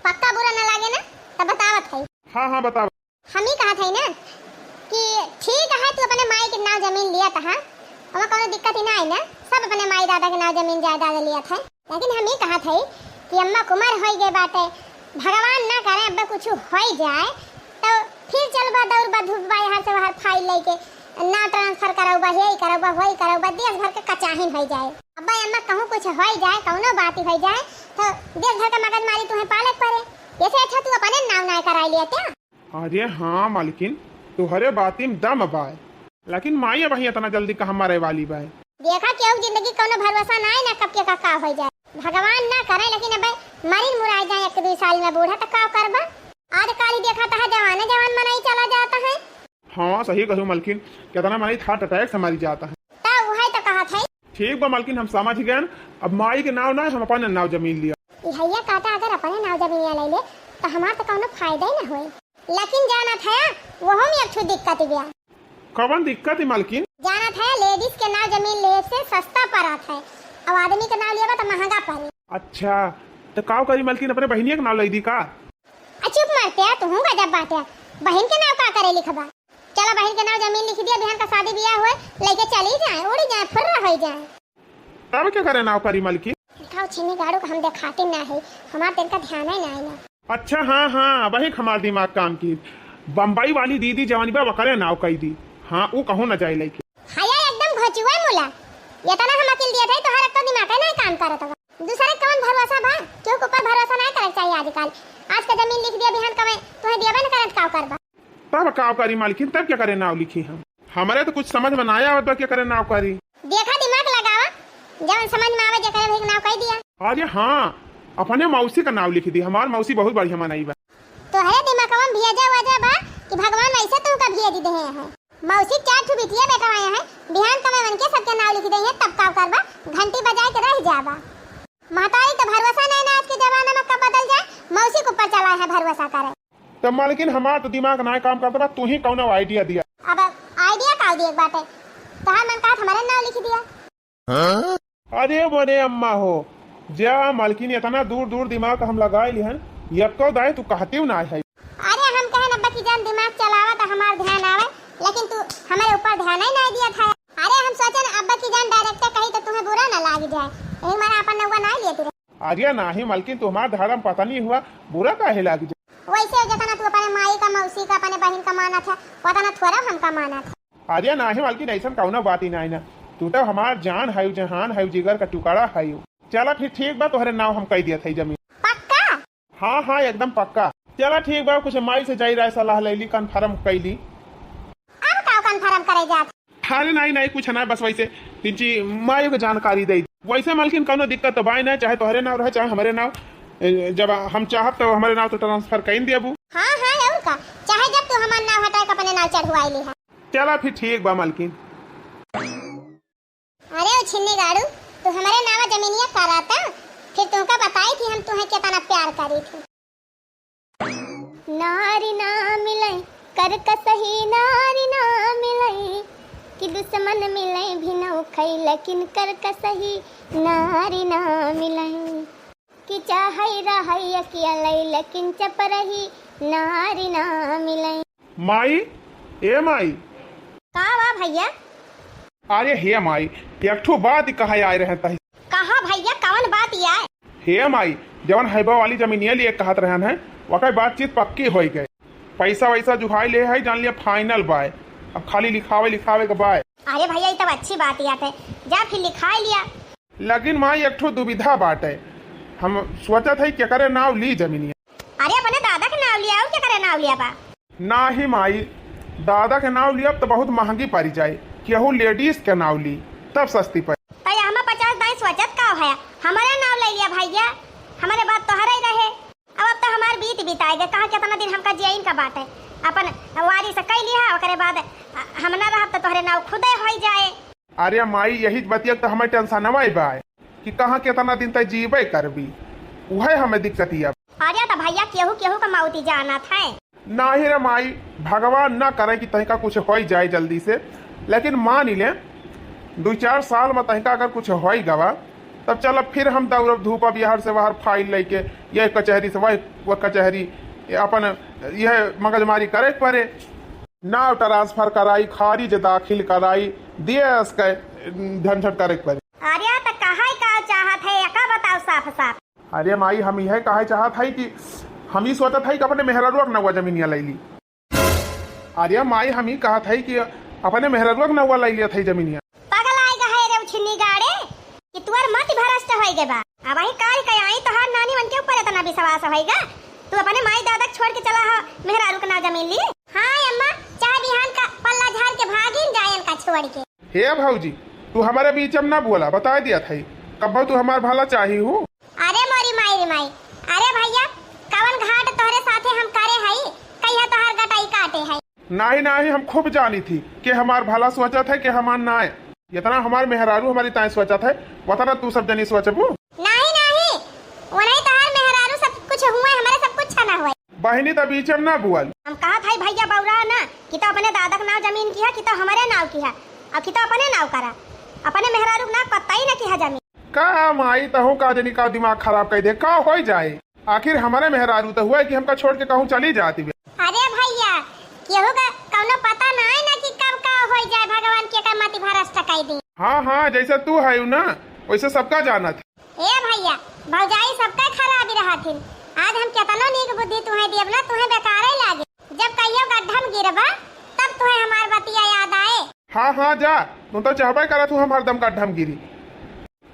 पक्का बुरा ना लागे ना, तब बतावत है। हाँ, हाँ, बतावा। हम ही कहत है ना कि ठीक है, तू अपने माई के नाव जमीन लिया तहा, ओमा कौनो दिक्कत ही ना है ना, सब अपने माई दादा के नाव जमीन जायदाद लिया था। लेकिन हम ही कहत है कि अम्मा के उमर होई गए बाटे, भगवान ना करे अब कुछ होई जाए, तो फिर चलबा दौड़बा धूपबा यहाँ से वहाँ फाइल लेके, ना ट्रांसफर करौबा, हे करौबा, वही करौबा, देश भर के कचाहिन होई जाए। अब अम्मा कहूँ कुछ होई जाए, कौनो बात ही होई जाए, तो देश भर के मगजमारी तुम्हें पाले के पड़े। ऐसे अच्छा तू अपने नाव ना कराई लिया क्या? अरे हाँ मालकिन, तोहरे बाती में दम बाय, लेकिन माई अबहीं इतना जल्दी कहाँ मरे वाली बाय। देखा केहू जिंदगी कौनो भरोसा ना है ना, कब के का, का हो जाए, भगवान ना करे, लेकिन अबे मरिन मुराई जाए एक दुई साल में बूढ़ा, तो का करबा? आज काल ही देखा तो है जवाने जवान मनई चला जाता है। हाँ सही कहू मालकिन, कितना मनई हार्ट अटैक से मरी जाता है। तो वही तो कहा था। ठीक बा मालकिन, हम समझ गए, अब माई के नाव ना, हम अपन नाव जमीन लिया। ई हैया कहता अगर अपने नाव जमीनिया ले ले, तो हमार तो कौनो फायदा ही ना होए। लेकिन जानत है, वहू में एक ठो दिक्कत बिया। कवन दिक्कत है मालकिन? जानत है, लेडीज के नाव जमीन लेवे से सस्ता पड़त है, अब आदमी के नाव लेबा तो महंगा पड़े। अच्छा, तो का करी मालकिन, अपने बहिनिया के नाव ले दी का? आ चुप मरते, तू हूँ गजब बाटे, बहिन के नाव का करे लिखबा? चला बहिन के नाव जमीन लिख दिया, बिहान का शादी बियाह होए, लेके चली जाए, उड़ी जाए, फुर्रा हो जाए। तब क्या करे नाव करी मालकिन? उठाओ छिन्नी गाड़ू का हम देखाते ना है, हमार दिन का ध्यान है ना, है ना। अच्छा, हाँ, हाँ, वही हमार दिमाग काम की। बम्बई वाली दीदी जवानी बा, वकरे नाव कई दी। हाँ, ऊ कहूँ न जाए लेके। हया एकदम घोचुआ मुला। इतना हम अकिल दिया था, तोहर एक तो दिमाग है ना काम करत बा। दूसरे कौन भरोसा बा? केहू के ऊपर भरोसा ना करे चाहिए आजकल। आज का जमीन लिख दिया, बिहान का मैं तुम्हें दिया बा न करत, का करबा? तब का करी मालकिन, तब क्या करे नाव लिखी हम? हमारे तो कुछ समझ में ना आवत बा, क्या करे नाव करी। देखा दिमाग लगावा, जवन समझ में आवे जेकरे भाई के नाव कह दिया। अरे हाँ, अपने मौसी का नाव लिख दी, हमार मौसी बहुत बढ़िया मनई बा। तोहरे दिमागवा में भेजा वजा बा कि भगवान ऐसे तुमका भेज दे हैं। मौसी चार ठो बिटिया बेटवा हैं, बिहान कमे मन के सबके नाव लिख दे हैं, तब का करबा, घंटी बजाए के रह जाबा। महतारी तो भरोसा नहीं ना आज के जमाना में कब बदल जाए, मौसी के ऊपर चला है भरोसा करे। तो मालकिन, हमार तो दिमाग ना काम करता बा, तू ही कौनो आइडिया दिया। अब आइडिया का दिए बाटे, तहार मन कहत हमारे नाव लिख दिया। अरे मोरे अम्मा हो, जा मालकिन, इतना दूर दूर दिमाग हम लगाए लिहन, यक्को दाए तू कहती ना है। अरे हम कहन अब्बा की जान दिमाग चलावा तो हमार ध्यान आवे, लेकिन तू हमारे ऊपर ध्यान ही नहीं दिया था। अरे हम सोचन अब्बा की जान डायरेक्ट कही तो तुम्हें बुरा ना लाग जाए, यही मारा अपन नौवा ना लिए तू। अरे नाही मालकिन, तुम्हार धर्म पत्नी हुआ, बुरा काहे लाग जाए? वैसे जितना तू अपने माई का, मौसी का, अपने बहन का मानत है, उतना थोड़ा हमका मानत है। अरे नाही मालकिन, ऐसन कौनो बात ही नहीं ना। तू तो हमार जान है, जहान है, जिगर का टुकड़ा है। चला फिर ठीक बा, तोहरे नाव हम कह दिया था जमीन। पक्का? हाँ, हाँ, एकदम पक्का। चला ठीक बा, कुछ माई से जाई राय सलाह ले ली, कन्फर्म कैली। अब का कन्फर्म करे जात? अरे नहीं, नहीं, कुछ ना, बस वैसे तिनची माई के जानकारी दे। वैसे मालकिन कौनो दिक्कत तो बाय ना, चाहे तोहरे नाव रहे, चाहे हमारे नाव। ए, जब हम चाहब तो हमारे नाव तो ट्रांसफर कर देबू। हाँ, हाँ, और का, चाहे जब तू हमार नाव हटा के अपने नाव चढ़वाई ली है। चला फिर ठीक बा मालकिन। अरे ओ छिन्नी गाड़ू, तू हमारे नावा जमीनिया कराता, फिर तुमका बताई थी हम तुम्हें कितना प्यार करी थी। नारी ना मिले कर कसही, नारी ना मिले कि दुश्मन मिले भी नौ खई, लेकिन कर कसही नारी ना मिले कि चाहे रहै अकेले, लेकिन चपरही नारी ना मिले। माई, ए माई। का बा भैया? अरे हे माई, एक ठो बात कहे आए रहे तही। कहा भैया, कौन बात आए? हे माई, जवन हैबा वाली जमीनिया लिए कहत रहन है, वकर बातचीत पक्की होई गए। पैसा वैसा जुहाई ले है, जान लिया फाइनल बाय। अब खाली लिखावे, लिखावे के बाय। अरे भैया, ई तब अच्छी बात यात है, जा फिर लिखाए लिया। लेकिन माई, एक ठो दुविधा बाटे, हम सोचत है केकरे नाव ली जमीनिया। अरे अपने दादा के नाव लिया, और केकरे नाव लिया बा? नाही माई, दादा के नाव लियब त बहुत महंगी पड़ी जाए, केहू लेडीज के नाव ली तब सस्ती पड़ी। त हमें पचास दाई सोचत का है, हमारे नाव ले लिया भैया, हमारे बात तोहरे ही रहे। अब, अब तो हमार बीत बिताए गए, कहाँ कितना दिन हमका जियन का बाटे, अपन वारी से कई लिया, ओकरे बाद, अ, हम ना रहब त तोहरे नाव खुदे होई जाए। अरे माई, यही बतिया तो हमें टेंशनवा बा कि कहाँ कितना दिन तक जीबे करबी, उहे हमें दिक्कत ही अब। अरे त भैया, केहू केहू का मौती जानत है। नाही रे माई, भगवान ना करे कि तहिका कुछ होई जाए जल्दी से, लेकिन मान ले, दो चार साल में तहिका अगर कुछ होई गवा, तब चल फिर हम दौड़ब धूपब यहर से वहर फाइल लेके, ये कचहरी से वह, वह कचहरी, ये अपन यह मगजमारी करे के पड़े। नाव ट्रांसफर कराई, खारिज दाखिल कराई, देश के झंझट करे के पड़े। अरे त कहे का चाहत है, एका बताओ साफ साफ। अरे माई, हम यह कहे चाहत है कि हम ही सोचत है कि अपने मेहररुआ के नौवा जमीनिया ले ली। अरे माई, हम ही कहत है कि अपने मेहररुआ के नौवा ले लिया था जमीनिया। पागल आए गए रे उछिन्नी गाड़े कि तुअर मति भ्रष्ट होई गए बा। अब वही काल के आई तोहार नानी मन के ऊपर इतना विश्वास होई गा, तू अपने माई दादा के छोड़ के चला हा मेहरारू के नाव जमीन ली। हाँ अम्मा, चाहे बिहान का पल्ला झाड़ के भागिन जाए इनका छोड़ के। हे भौजी, तू हमारे बीच में ना बोला, बताए दिया था कब्बो तू हमार भला चाही हूँ। अरे मोरी माई रे माई, अरे भैया, कवन घाट तोहरे साथे हम करे हई, कहिया तोहार गटाई काटे हई। नाही नाही, हम खूब जानी थी कि हमार भला सोचत है कि हमार नाय। इतना हमार मेहरारू हमारी ताई सोचत है, वतना तू सब जनी सोचबू। नाही नाही, वनही तोहार मेहरारू सब कुछ हुए, हमारे सब कुछ ना हुए। बहिनी त बीच में ना बुअल। हम कहत हई भैया बौरा ना कि तो अपने दादा के नाव जमीन किहा कि तो हमारे नाव किहा, और कि तो अपने नाव करा, अपने मेहरारू के नाव कतई ना किहा जमीन। का माई, तहूँ का जनी का दिमाग खराब कर दे, का होई जाए? आखिर हमारे मेहरारू तो हुआ है कि हमका छोड़ के कहूँ चली जाती बे। अरे भैया, केहू का कौनो पता ना है ना कि कब का होई जाए, भगवान के का मति भ्रष्ट कर दी। हाँ हाँ, जैसे तू है ना, वैसे सबका जानत है। ए भैया, भौजाई सबका खराब रहथिन। आज हम केतनो नीक बुद्धि तुहे देब ना, तुहे बेकारे लागे। जब कहियो गड्ढम गिरबा, तब तुहे हमार बतिया याद आए। हाँ हाँ, जा, तू तो चाहबे करत हूँ हम हरदम गड्ढम गिरी।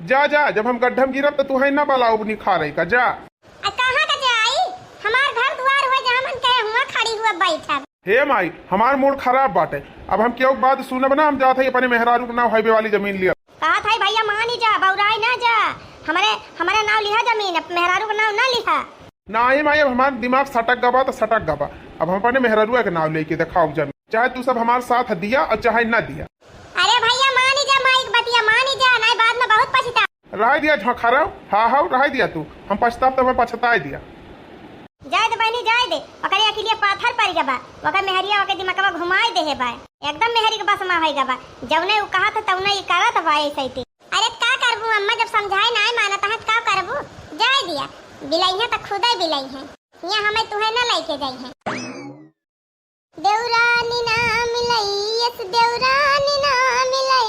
जा जा, जब हम गड्ढम गिरब त तुहे ना बलाउब निखारे का, जा। आ कहाँ का जाई? हमार घर दुआर हुआ, जहाँ मन कहे हुआ खड़ी हुआ बैठब। हे माई, हमार मूड खराब बाटे, अब हम केहू के बात सुनब ना, हम जात हई अपने मेहरारू के नाव हाईवे वाली जमीन लिया। कहत हई भैया मानी जा, बौराई ना जा, हमारे, हमारे नाव लिहा जमीन, अब मेहरारू के नाव ना लिहा। नाही माई, अब हमार दिमाग सटक गबा त सटक गबा, अब हम अपने मेहरारुआ के नाव लेके देखाओ जमीन, चाहे तू सब हमार साथ दिया और चाहे ना दिया। अरे भैया मानी जा, माई के बतिया मानी जा, नहीं बाद में बहुत पछता। रह दिया झोंखारा, हाँ हाँ रह दिया तू, हम पछताब तो हमें पछताए दिया। जाए दे बहनी, जाए दे, ओकरे अखिलिया पाथर पड़ गबा, ओकर मेहरिया ओकर दिमागवा घुमाए दे है बा, एकदम मेहरी के बस में होई गबा, जौने उ कहत है तौने ई करत बा ऐसे ही। अरे का करबू अम्मा, जब समझाए ना मानत है का करबू, जाए दिया, बिलई है तो खुदे बिलई है, यहाँ हमें तुहे ना लेके जाई है। देवरानी ना मिलई, यस देवरानी ना मिलई,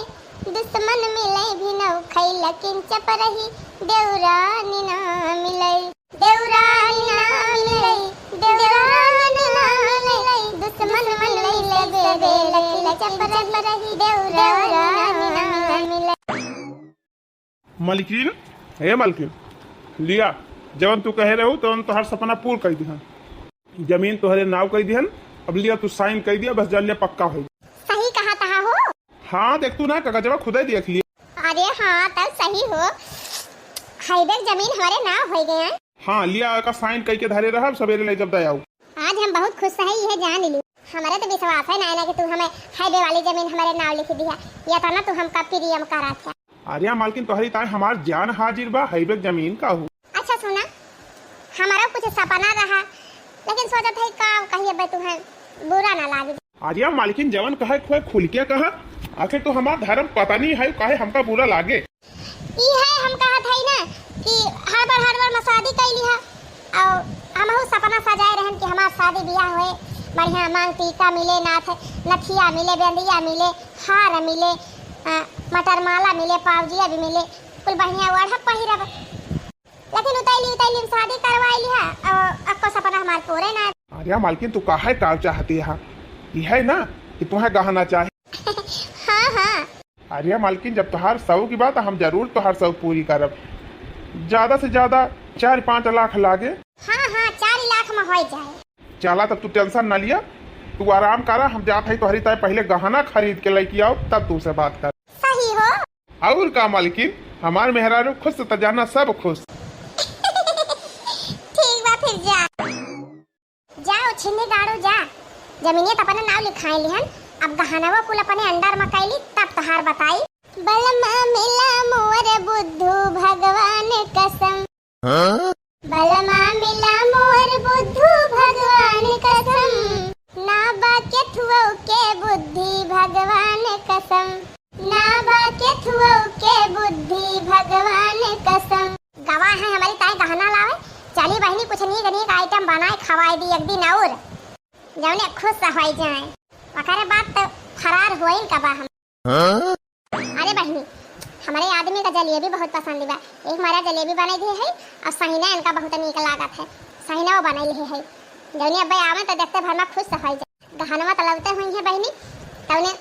दुश्मन मिलई भी नौ खैलकिन चपरही, देवरानी ना मिलई। देवरानी ना मिलई, देवरानी ना मिलई, दुश्मन मिलई लगे बेलकिन चपरही, देवरानी ना मिलई। मलकिन, हे मलकिन, लिया, जवन तू कहे रहू, तवन तोहार सपना पूर कई दिहन। जमीन तोहरे नाव कई दिहन, अब लिया तू साइन कई दिया, बस जान लिया पक्का हो। सही कहा तहा हो। हाँ, देख तू ना, कागजवा खुदे देख लिया। अरे हाँ, तब सही हो। हाईवे जमीन हमारे नाव हो गए हैं। हाँ, लिया का साइन कई के धरे रहा, अब सवेरे ले जब दे आओ। आज हम बहुत खुश है, यह जान ली। हमारे तो विश्वास है ना, ना कि तू हमें हाईवे वाली जमीन हमारे नाव लिख दिया, या तो ना तू हमका प्रियम करा था। अरे मालकिन, तोहरी ताई हमार जान हाजिर बा, हईबे जमीन का हो। अच्छा सुना, हमारा कुछ सपना रहा, लेकिन सोचत है का कहिए बे तुहे बुरा ना लागे। अरे मालकिन, जवन कहे खोए खुल के कहा, आखिर तू हमार धर्म पत्नी है, काहे हमका बुरा लागे? ई है हम कहत है ना कि हड़बड़ हड़बड़ में शादी कैली है, और हमहू सपना सजाए रहन कि हमार शादी ब्याह होए, बढ़िया मांग टीका मिले, नाथ नथिया मिले, बेंदिया मिले, हार मिले, आ, मटर माला मिले, पावजिया भी मिले, कुल बढ़िया ओढ़ब पहिरब। लेकिन उतैली उतैली में शादी करवाई लिहा, और अक्को सपना हमार पूरे ना। अरे मालकिन, तू काहे का चाहती है? ई है ना, कि तुहें गहना चाही। हाँ, हाँ। अरे मलकिन, जब तोहार शौक बा त हम जरूर तोहार शौक पूरी करब। ज्यादा से ज्यादा चार पाँच लाख लागे। हाँ, हाँ, चार लाख में होइ जाए। चला, तब तू tension न लिया, तू आराम करा, हम जात हई तोहरी ताई पहिले गहना खरीद के लइके आओ, तब तू से बात कर। सही हो। और का मलकिन, हमार मेहरारू खुश त जाना सब खुश। ठीक बा, फिर जा। जाओ छिन्नी गाड़ू जा, जमीनिया त अपने नाव लिखाए लिहन, अब गहनवा कुल अपने under में कैली, तब तोहार बताई। बलमा मिला मोर बुद्धू भगवान कसम। हाँ? बलमा मिला मोर बुद्धू भगवान कसम, ना बा केथुओ के बुद्धि भगवान कसम, ना बा केथुओ के बुद्धि भगवान कसम। गवा है हमरी ताई गहना लावे, चली बहिनी कुछ नीक नीक item बनाए खवाए दी एक दिन और, जौने खुश होइ जाए, ओकरे बाद त फरार होइन का बा हम। हाँ? अरे बहिनी, हमरे आदमी का जलेबी बहुत पसंद बा। एक मारा जलेबी बनाई दिहे है और सहिना इनका बहुत नीक लागत है, सहिना वो बनाई लिहे है। जौने अब्बे आवे तो देखते भर में खुश होइ जाए। गहनवा तो लौटे हुई है बहिनी, तौने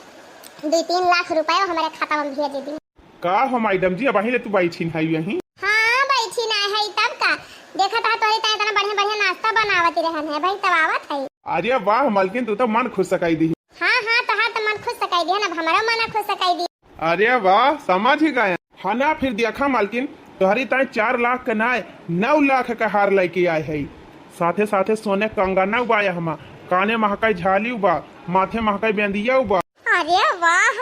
दुई तीन लाख रुपया हमरे खाता में भेज दी। का हो मैडम जी, अबहीं ले तू बैठी ना है यहीं? हाँ, बैठी ना है, तब का? देखत हा तोरे ताई इतना बढ़िया बढ़िया नाश्ता बनावत रहन है भाई, तब आवत है। अरे वाह मलकिन, तू तो मन खुश सकाई दी। हाँ, हाँ, तोहार तो मन खुश सकाई दिहन, अब हमरो मन खुश सकाई दी। अरे वाह, समझ ही गए। हाँ ना, फिर देखा मलकिन, तोहरी ताई चार लाख के नाय, नौ लाख के हार लइके आए है। साथे साथे सोने कंगना बा, हमा काने महकाई झाली बा, माथे महकाई बेंदिया बा। अरे वाह,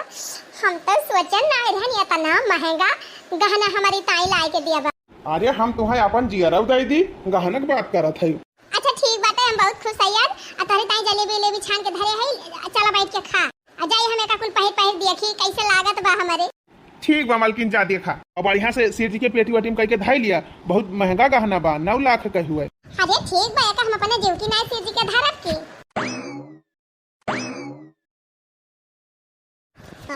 हम तो सोचन ना रहन इतना महंगा गहना हमरी ताई लाए के दिया बा। अरे हम तुहें अपन जियरा दे दी, गहना के बात करत है। अच्छा ठीक बाटे, हम बहुत खुश है यार। आ तोहरी ताई जलेबी उलेबी छान के धरे है, चला बैठ के खा। आ जाई हम एका कुल पहिर पहिर देखी कैसे लागत बा हमरे। ठीक बा मलकिन, जा देखा। अब बढ़िया से सेठ जी के पेटी वेटी में कह के धाई लिया, बहुत महंगा गहना बा, नौ लाख के हुए। अरे ठीक बा, एका हम अपने जीव की नाई सेठ जी के धरब की।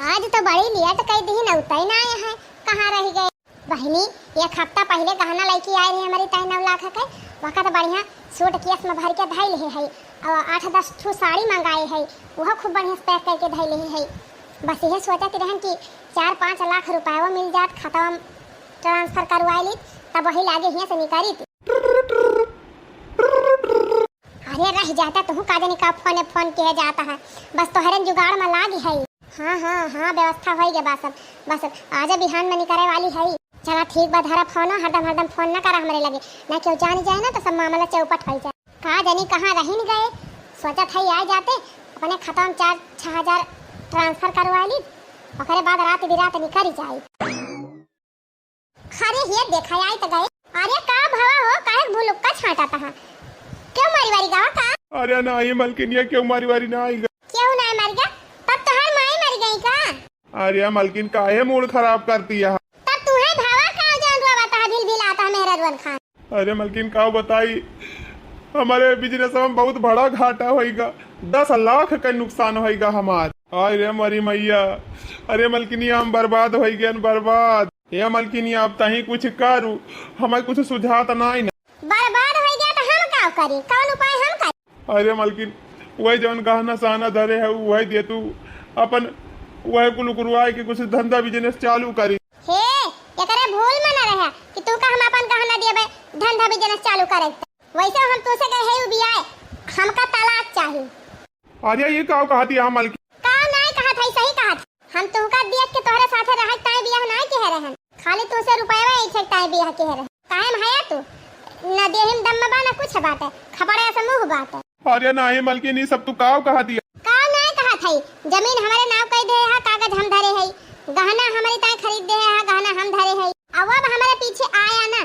आज तो बड़ी लेट कई दिहिन, अउतै ना आए हैं, कहाँ रह गए? बहिनी, एक हफ्ता पहिले गहना लइके आए रहे हमरी ताई नौ लाख के, वका तो बढ़िया सूटकेस में भर के धइल है, है। और आठ दस ठू साड़ी मंगाए है, वह खूब बढ़िया से पैक करके धइल है। बस यह सोचत रहन कि चार पाँच लाख रुपया मिल जात, खाता में ट्रांसफर करवाए ली, तब वही लागे हियाँ से निकरी थी। अरे रह जाता, तुहू का जानी का फोने फोन किहे जाता है, बस तोहरे जुगाड़ में लागी है। हाँ, हाँ, हाँ, व्यवस्था होई गे बा सब, बस आज बिहान में निकरे वाली है। चला ठीक बा, धरा फोन, हरदम हरदम फोन न करा हमरे लगे, ना केहू जान जाए ना तो सब मामला चौपट हो जाए। का जानी कहाँ रहिन गए, सोचत है आ जाते, अपने खाता में चार छह हजार ट्रांसफर करवा ली, ओकरे बाद रात बिरात निकल जाई। अरे हे देखा, आई त गए। अरे का भवा हो, काहे भुलुक्का छांटा तहा? क्यों मारी वारी गावा का? अरे नाही मलकिनिया, क्यों मारी वारी ना आई गा। क्यों ना मर गया? तब तोहार माई मर गई का? अरे मलकिन, काहे मूड खराब करती है? तब तू है भवा का जान रुआ बता भिल भिल आता मेहरा रुअन खान। अरे मलकिन, का बताई, हमारे बिजनेस में बहुत बड़ा घाटा होइगा, दस लाख का नुकसान होइगा हमार। आय रे मरी मैया, अरे मलकिनिया, हम बर्बाद होइ गए, बर्बाद। ए मलकिनिया, अब तहीं कुछ करू, हमें कुछ सुझात नाई ना। बर्बाद होइ गया तो हम का करी, कौन उपाय हम करी? अरे मलकिन, वही जौन गहना सहना धरे है, वही दे तू अपन, वही कुल उकरवाए के कुछ धंधा बिजनेस चालू करी। हे, एकरे भूल में न रहे कि तू का हम अपन गहना देबे, धंधा बिजनेस चालू करे। वैसे हम तू से गए है उबियाए, हमका तलाक चाही। अरे ये का कहती है मलकिन? का नाय कहत है, सही कहत। हम तुहका देख के तोहरे साथे रहत ताई बियाह नाय किहे रहन, खाली तुहसे रुपया ऐठे ताई बियाह किहे रहन। काहे में हया तू? न देहिम दम बा, न कुछ बाटे, खपड़ा से मुंह बाटे। अरे नाही मलकिन, ई सब तू काव कहा दिया? काव नाय कहत हई, जमीन हमरे नाव कई दे हा, कागज हम धरे हई, गहना हमरी ताई खरीद दे हा, गहना हम धरे हई। अब अब हमरे पीछे आया ना,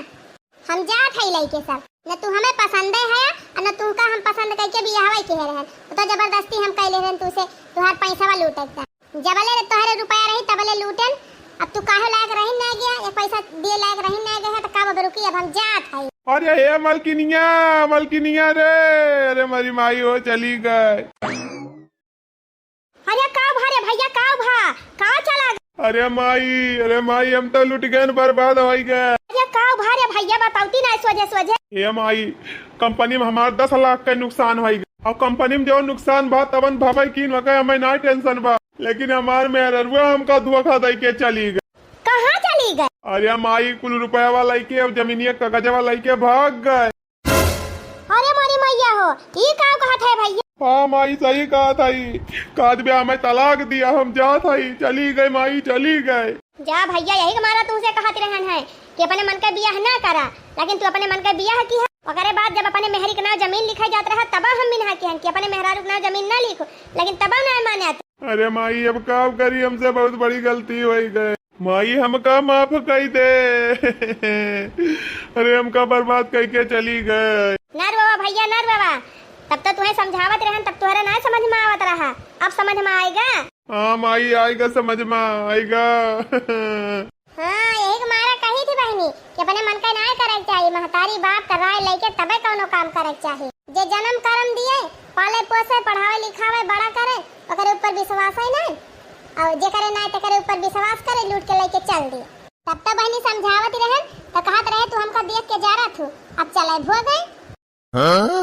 हम जात हई लइके सब, न तू हमें पसंद है और न तुहका हम पसंद करके बियाहवा किहे रहन, तो जबरदस्ती हम कैले रहन तू से, तुहार पैसा लूटे का। जबले रे तोहरे रुपया रही तबले लूटेन। अब तू काहे लायक रही ना गया, एक पैसा दिए लायक रही ना गया, तो का अब रुकी, अब हम जात हई। अरे हे मलकिनिया, मलकिनिया रे, अरे मरी माई हो चली गए। अरे का भा रे भैया, का भा, का चला गए? अरे माई, अरे माई, हम तो लुट गए, बर्बाद हो गए। अरे का भा रे भैया, बतावती ना सोझे सोझे। हे माई, कंपनी में हमार दस लाख का नुकसान हो गए। अब कंपनी में जो नुकसान बा तवन भवै कीन, वकै हमें ना tension बा, लेकिन हमार मेहररुआ हमका धोखा दइ के चली गै। कहाँ चली गै? अरे माई, कुल रुपया वाला लइके, अब जमीनिया कागजवा लइके भाग गै। अरे मोरी मैया हो, ई का कहत है भैया? हाँ माई, सही कहत है। कहत बे हमें तलाक दिया, हम जात है, चली गै माई, चली गै। जा भैया, यही के मारा तुमसे कहत रहन है कि अपने मन का बियाह ना करा, लेकिन तू अपने मन का बियाह किहा। ओकरे बाद जब अपने मेहरी के नाम जमीन लिखा जात रहा, तब हम मिनहा किहन कि अपने मेहरारू के नाम जमीन ना लिखो, लेकिन तब ना माने। अरे माई, अब का करी, हमसे बहुत बड़ी गलती होइ गै। माई, हमका माफ कइ दे। अरे, हमका बर्बाद कइ के चली गै। ना रे बाबा, भैया, ना रे बाबा, तब तो तुहैं समझावत रहन, तब तुहरे ना समझ में आवत रहा, अब समझ में आइगा। हाँ माई, आइगा समझ में, आइगा। हाँ, यही के मारा कही थी बहिनी कि अपने मन का नाय करे के चाही, महतारी बाप का राय लइके तबे कौनो काम करे के चाही। जे जन्म करम दिए, पाले पोसे, पढ़ावे लिखावे, बड़ा करे, ओकरे ऊपर विश्वास है नाय, और जेकरे नाय तेकरे ऊपर विश्वास करे, लूट के लइके चल दिए। तब तो बहिनी समझावत रहन, तो कहत रहे, "तू हमका देख के जा रहा थू, अब चले भो गए।"